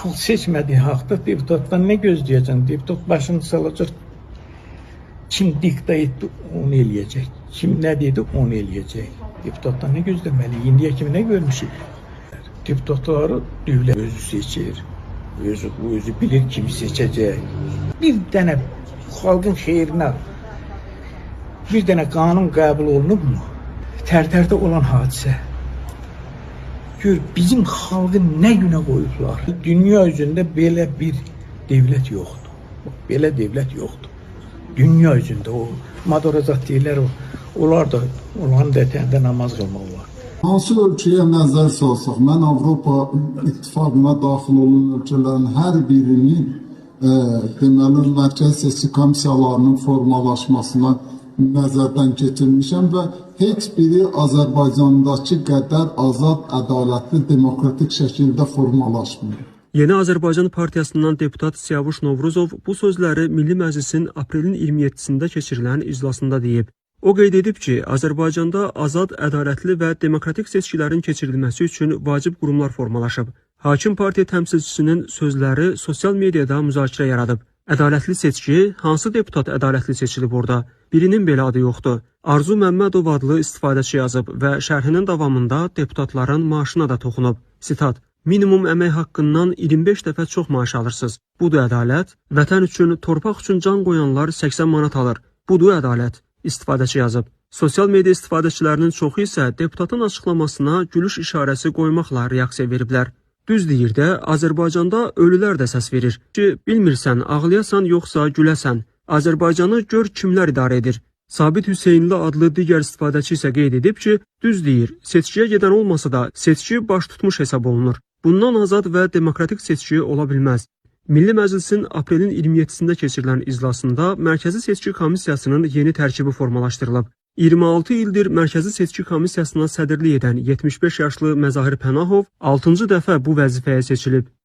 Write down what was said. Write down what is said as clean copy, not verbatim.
Xalq seçmədiyi haqda deputatdan nə gözləyəcəksən? Deputat başını salacaq. Kim dikta etdi, onu eləyəcək. Kim nə dedi, onu eləyəcək. Deputatdan nə gözləməliyik? İndiyə kimi nə görmüşük? Deputatları dövlət özü seçir. Özü bilir kimi seçəcək. Bir dənə xalqın xeyrinə bir dənə qanun qəbul olunubmu? Tərtərdə olan hadisə. Gör bizim xalqı nə günə qoyublar. Dünya üzündə belə bir dövlət yoxdur. Bax, belə dövlət yoxdur. Dünya üzündə o Madorozat deyirlər o. Onlar da onların da ətəyində namaz qılmaq olar. Hansı ölkəyə nəzər salsaq, mən Avropa İttifaqına daxil olan ölkələrin hər birinin deməli mərkəzi seçki komissiyalarının formalaşmasına nəzərdən keçirmişəm və heç biri Azərbaycandakı qədər azad, ədalətli, demokratik şəkildə formalaşmır. Yeni Azərbaycan Partiyasından deputat Siyavuş Novruzov bu sözləri Milli Məclisin aprelin 27-sində keçirilən iclasında deyib. O qeyd edib ki, Azərbaycanda azad, ədalətli və demokratik seçkilərin keçirilməsi üçün vacib qurumlar formalaşıb. Hakim partiya təmsilçisinin sözləri sosial mediada müzakirə yaradıb. Ədalətli seçki, hansı deputat ədalətli seçilib orada? Birinin belə adı yoxdur. Arzu Məmmədov adlı istifadəçi yazıb və şərhinin davamında deputatların maaşına da toxunub. Sitat: Minimum əmək haqqından 25 dəfə çox maaş alırsınız. Budur ədalət. Vətən üçün, torpaq üçün can qoyanlar 80 manat alır. Budur ədalət. İstifadəçi yazıb. Sosial media istifadəçilərinin çoxu isə deputatın açıqlamasına gülüş işarəsi qoymaqla reaksiya veriblər. Düz deyir də, Azərbaycanda ölülər də səs verir ki, bilmirsən, ağlayasan yoxsa güləsən. Azərbaycanı gör kimlər idarə edir. Sabit Hüseynli adlı digər istifadəçi isə qeyd edib ki, düz deyir, seçkiyə gedən olmasa da seçki baş tutmuş hesab olunur. Bundan azad və demokratik seçki ola bilməz. Milli Məclisin aprelin 27-sində keçirilən iclasında Mərkəzi Seçki Komissiyasının yeni tərkibi formalaşdırılıb. 26 ildir Mərkəzi Seçki Komissiyasına sədrlik edən 75 yaşlı Məzahir Pənahov 6-cı dəfə bu vəzifəyə seçilib.